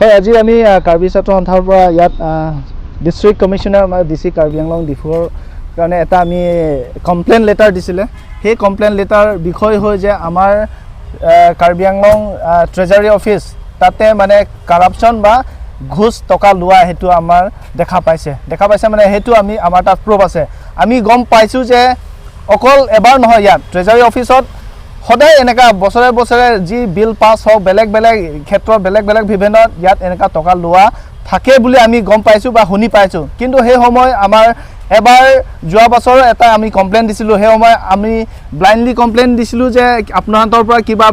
হয়, আজি আমি কাৰ্বি ছাত্ৰ সন্থাৰ পৰা ইয়াত ডিষ্ট্ৰিক্ট কমিশ্যনাৰ, আমাৰ ডি চি কাৰ্বি আংলং ডিফুৰ কাৰণে এটা আমি কমপ্লেইন লেটাৰ দিছিলে। সেই কমপ্লেইন লেটাৰ বিষয় হৈ যে আমাৰ কাৰ্বি আংলং ট্ৰেজাৰী অফিচ, তাতে মানে কাৰাপশ্যন বা ঘোচ টকা লোৱা সেইটো আমাৰ দেখা পাইছে। দেখা পাইছে মানে সেইটো আমি আমাৰ তাত প্ৰুফ আছে। আমি গম পাইছোঁ যে অকল এবাৰ নহয়, ইয়াত ট্ৰেজাৰী অফিচত সদায় এনেকুৱা বছৰে বছৰে যি বিল পাছ হওক, বেলেগ বেলেগ ক্ষেত্ৰত, বেলেগ বেলেগ বিভিন্ন ইয়াত এনেকুৱা টকা লোৱা থাকে বুলি আমি গম পাইছোঁ বা শুনি পাইছোঁ। কিন্তু সেই সময় আমাৰ এবাৰ যোৱা বছৰ এটা আমি কমপ্লেইন দিছিলোঁ। সেই সময় আমি ব্লাইণ্ডলি কমপ্লেইন দিছিলোঁ যে আপোনালোকৰ পৰা কিবা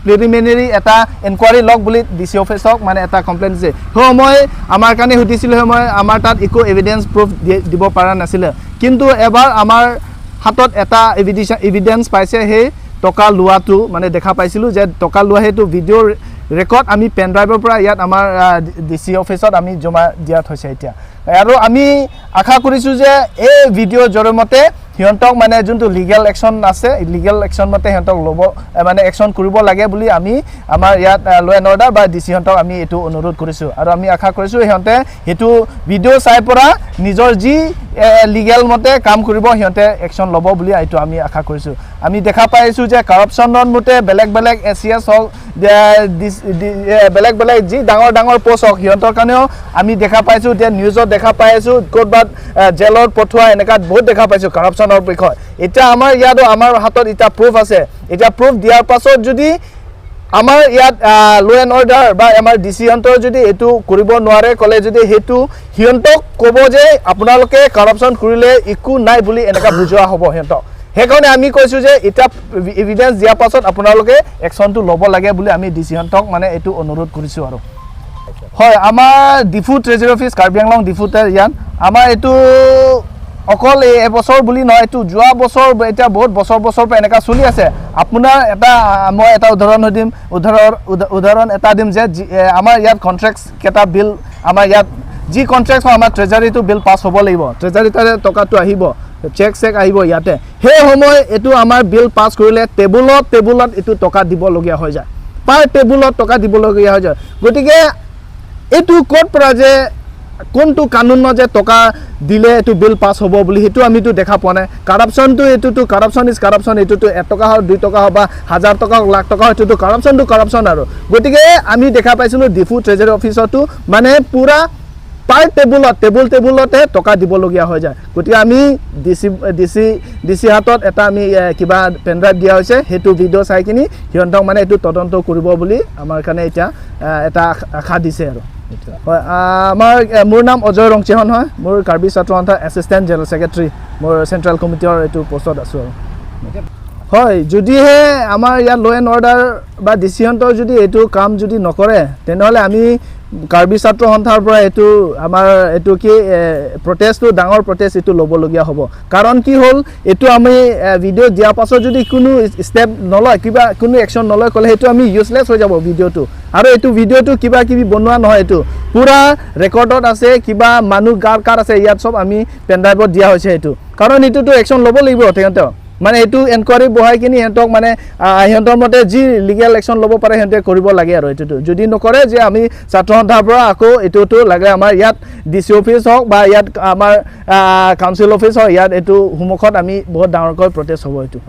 প্ৰিলিমিনেৰী এটা এনকুৱাৰী লওক বুলি ডি চি অফিচক মানে এটা কমপ্লেইন দিছে। সেই সময় আমাৰ কাৰণে সুধিছিলোঁ, সেই সময় আমাৰ তাত একো এভিডেঞ্চ প্ৰুফ দিব পৰা নাছিলে। কিন্তু এবাৰ আমাৰ হাতত এটা এভিডেঞ্চ পাইছে, সেই টকা লোৱাটো মানে দেখা পাইছিলোঁ যে টকা লোৱা সেইটো ভিডিঅ'ৰ ৰেকৰ্ড আমি পেন ড্ৰাইভৰ পৰা ইয়াত আমাৰ ডি চি অফিচত আমি জমা দিয়া থৈছে এতিয়া। আৰু আমি আশা কৰিছোঁ যে এই ভিডিঅ'ৰ জৰিয়তে সিহঁতক মানে যোনটো লিগেল একশ্যন আছে, লিগেল একশ্যন মতে সিহঁতক ল'ব, মানে একশ্যন কৰিব লাগে বুলি আমি আমাৰ ইয়াত ল' এণ্ড অৰ্ডাৰ বা ডি চিহঁতক আমি এইটো অনুৰোধ কৰিছোঁ। আৰু আমি আশা কৰিছোঁ সিহঁতে সেইটো ভিডিঅ' চাই পৰা নিজৰ যি লিগেল মতে কাম কৰিব, সিহঁতে একশ্যন ল'ব বুলি এইটো আমি আশা কৰিছোঁ। আমি দেখা পাইছোঁ যে কাৰাপশ্যনৰ মতে বেলেগ বেলেগ এ চি এছ হওক, বেলেগ বেলেগ যি ডাঙৰ ডাঙৰ পষ্ট হওক, সিহঁতৰ কাৰণেও আমি দেখা পাইছোঁ। এতিয়া নিউজত দেখা পাই আছোঁ, ক'ৰবাত জেলত পঠোৱা এনেকুৱা বহুত দেখা পাইছোঁ কাৰাপশ্যনৰ বিষয়। এতিয়া আমাৰ ইয়াতো আমাৰ হাতত এতিয়া প্ৰুফ আছে। এতিয়া প্ৰুফ দিয়াৰ পাছত যদি আমাৰ ইয়াত ল' এণ্ড অৰ্ডাৰ বা আমাৰ ডি চিহঁতৰ যদি এইটো কৰিব নোৱাৰে ক'লে যদি, সেইটো সিহঁতক ক'ব যে আপোনালোকে কাৰাপশ্যন কৰিলে একো নাই বুলি এনেকুৱা বুজোৱা হ'ব সিহঁতক। সেইকাৰণে আমি কৈছোঁ যে এতিয়া এভিডেঞ্চ দিয়াৰ পাছত আপোনালোকে একশ্যনটো ল'ব লাগে বুলি আমি ডি চিহঁতক মানে এইটো অনুৰোধ কৰিছোঁ। আৰু হয়, আমাৰ ডিফু ট্ৰেজাৰী অফিচ, কাৰ্বি আংলং ডিফুতে ইয়াত আমাৰ এইটো অকল এই এবছৰ বুলি নহয়, এইটো যোৱা বছৰ, এতিয়া বহুত বছৰ বছৰ পৰা এনেকুৱা চলি আছে। আপোনাৰ এটা মই এটা উদাহৰণ দিম, উদাহৰণ এটা দিম যে আমাৰ ইয়াত কণ্ট্ৰেক্ট কেইটা বিল, আমাৰ ইয়াত যি কণ্ট্ৰেক্ট হয়, আমাৰ ট্ৰেজাৰীটো বিল পাছ হ'ব লাগিব, ট্ৰেজাৰীতে টকাটো আহিব, চেক চেক আহিব ইয়াতে। সেই সময় এইটো আমাৰ বিল পাছ কৰিলে টেবুলত টেবুলত এইটো টকা দিবলগীয়া হৈ যায়, পাৰ টেবুলত টকা দিবলগীয়া হৈ যায়। গতিকে এইটো ক'ত পৰা যে কোনটো কানুনত যে টকা দিলে এইটো বিল পাছ হ'ব বুলি, সেইটো আমিতো দেখা পোৱা নাই। কাৰাপশ্যনটো এইটোতো কাৰাপশ্যন is corruption. এইটোতো 1 টকা হওক, 2 টকা হওক বা হাজাৰ টকা হওক, লাখ টকা হওক, এইটোতো কাৰাপশ্যনটো কাৰাপশ্যন। আৰু গতিকে আমি দেখা পাইছিলোঁ ডিফু ট্ৰেজাৰী অফিচতো মানে পূৰা পাৰ টেবুলত, টেবুল টেবুলতে টকা দিবলগীয়া হৈ যায়। গতিকে আমি ডি চি হাতত এটা আমি কিবা পেনড্ৰাইভ দিয়া হৈছে। সেইটো ভিডিঅ' চাই কিনি সিহঁতক মানে এইটো তদন্ত কৰিব বুলি আমাৰ কাৰণে এতিয়া এটা আশা দিছে। আৰু হয়, আমাৰ মোৰ নাম অজয় ৰংচিহন হয়। মোৰ কাৰ্বি ছাত্ৰ সন্থাৰ এছিষ্টেণ্ট জেনেৰেল ছেক্ৰেটাৰী, মোৰ চেণ্ট্ৰেল কমিটিৰ এইটো পষ্টত আছোঁ। আৰু হয়, যদিহে আমাৰ ইয়াত ল' এণ্ড অৰ্ডাৰ বা ডি চিহঁতৰ যদি এইটো কাম যদি নকৰে, তেনেহ'লে আমি কাৰ্বি ছাত্ৰ সন্থাৰ পৰা এইটো আমাৰ এইটো কি প্ৰটেষ্টটো, ডাঙৰ প্ৰটেষ্ট এইটো ল'বলগীয়া হ'ব। কাৰণ কি হ'ল, এইটো আমি ভিডিঅ' দিয়াৰ পাছত যদি কোনো ষ্টেপ নলয়, কিবা কোনো একশ্যন নলয় ক'লে, সেইটো আমি ইউজলেছ হৈ যাব ভিডিঅ'টো। আৰু এইটো ভিডিঅ'টো কিবা কিবি বনোৱা নহয়, এইটো পূৰা ৰেকৰ্ডত আছে। কিবা মানুহ কাৰ কাৰ আছে ইয়াত চব আমি পেনড্ৰাইভত দিয়া হৈছে এইটো। কাৰণ এইটোতো একশ্যন ল'ব লাগিব সিহঁতে, মানে এইটো এনকুৱাৰী বহাই কিনি সিহঁতক মানে সিহঁতৰ মতে যি লিগেল একশ্যন ল'ব পাৰে সিহঁতে কৰিব লাগে। আৰু এইটোতো যদি নকৰে যে আমি ছাত্ৰ সন্থাৰ পৰা আকৌ এইটোতো লাগে আমাৰ ইয়াত ডি চি অফিচ হওক বা ইয়াত আমাৰ কাউন্সিল অফিচ হওক, ইয়াত এইটো সন্মুখত আমি বহুত ডাঙৰকৈ প্ৰটেষ্ট হ'ব এইটো।